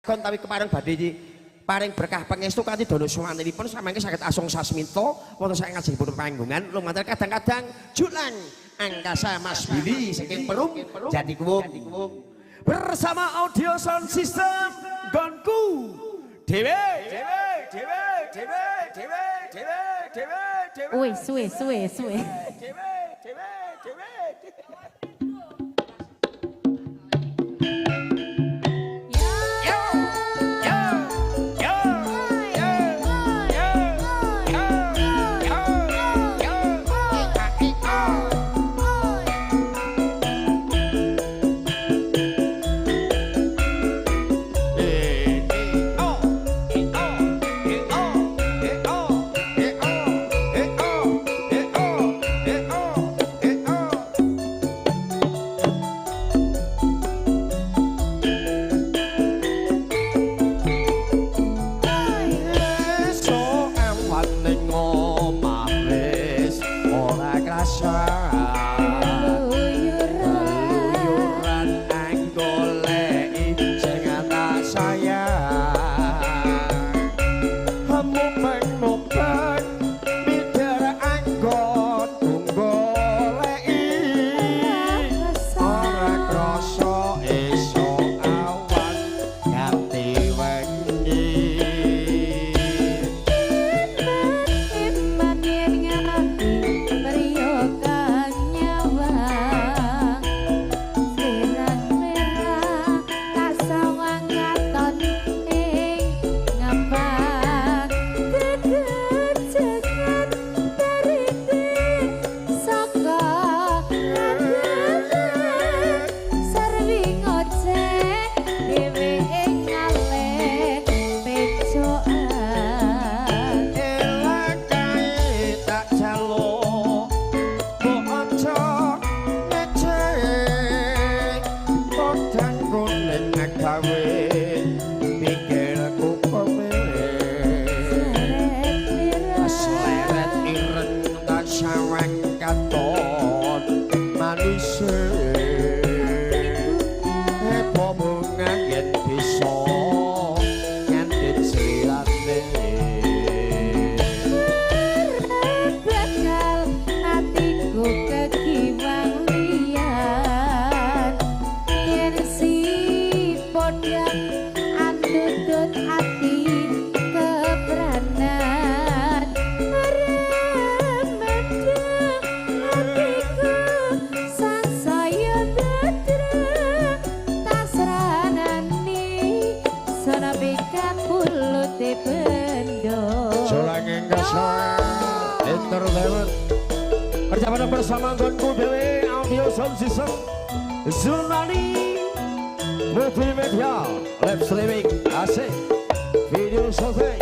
Kon tawi kepareng badhe paring berkah pangestu kanthi dana suwantenipun samangke saged asung sasmita wonten saking ngajengipun panggungan lumantar kadang-kadang julang angkasa Mas Billy saking Perum Jatikuwung bersama audio sound system Gonku dhewe dhewe dhewe dhewe dhewe dhewe dhewe dhewe. Wis suwe suwe suwe. Dhewe dhewe dhewe. Yo yo yo yo yo yo yo yo I I O. E O E O E O E O E O E O E O E O E O. Esuk awan ning omah wis ora krasa. Keluyuran anggoleki sing tak sayang. Mubeng-mubeng mider anggon goleki. Ora krasa esuk awan ganti wengi. Iman yen ngati priyo kang nyawang. Sirah merah tak sawang katon ing ngapak. Kekejengan darine saka kademen. Sarwi ngoceh dhewe ing ngalih pecokan. Elak kae tak jaluk mbok aja ngecek. Podang kuning gawe pikirku kowe. Sleret ireng tak sawang katon manise. Epo bunga yen bisa ngandhit slirane. Bakal atiku kekiwang liyan. Yen si podang andudut ati kepranan. Remedhe atiku sansaya ndedre tasranani sono pulute bendo. Julang Angkasa Entertainment kerja bareng bersama Gonku Dewe Audio Sound System Zunani Multimedia Live Streaming asik Video Survey.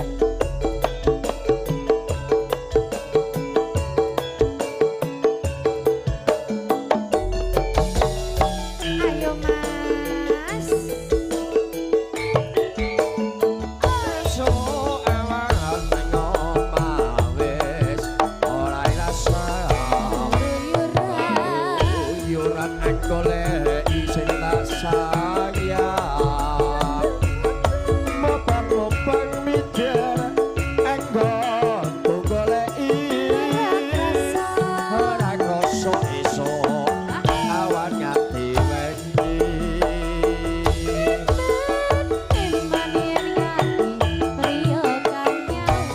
Ayo Mas. Esuk awan ning omah wis ora rasa. Keluyuran anggoleki sing tak sayang. Mubeng-mubeng mider anggon goleki. Ora krasa esuk awan nganti wengi. Iman yen ngati priyo kang nyawang.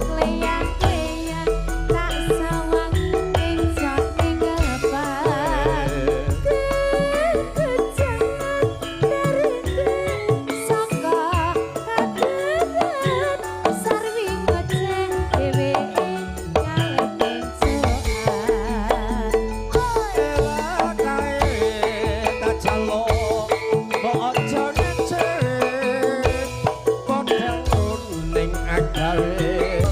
Kleyang-kleyang tak sawang encok ing ngepak. Kekejangan darine saka kademen. Sarwi ngoceh dhewe ing ngalih pencokan. Elak kae tak jaluk mbok aja ngecek. Podang kuning agawe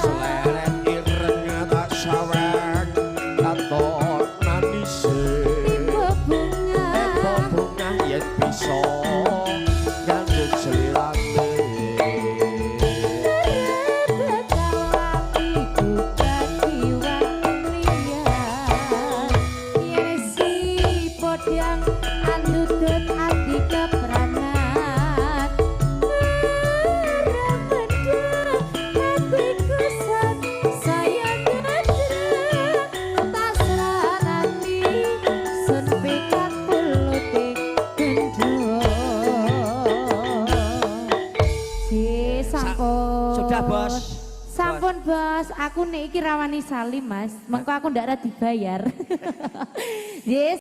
Sleret ireng tak sawang katon manise. Tiba bunga. Epo bunga yen bisa ngandhut slirane. Bekal atiku kekiwang liyan. Yen si podang andudut Sudah, Bos. Sampun, Bos. Aku nek iki rawani salim, Mas. Mengko aku ndak ra dibayar. Yes.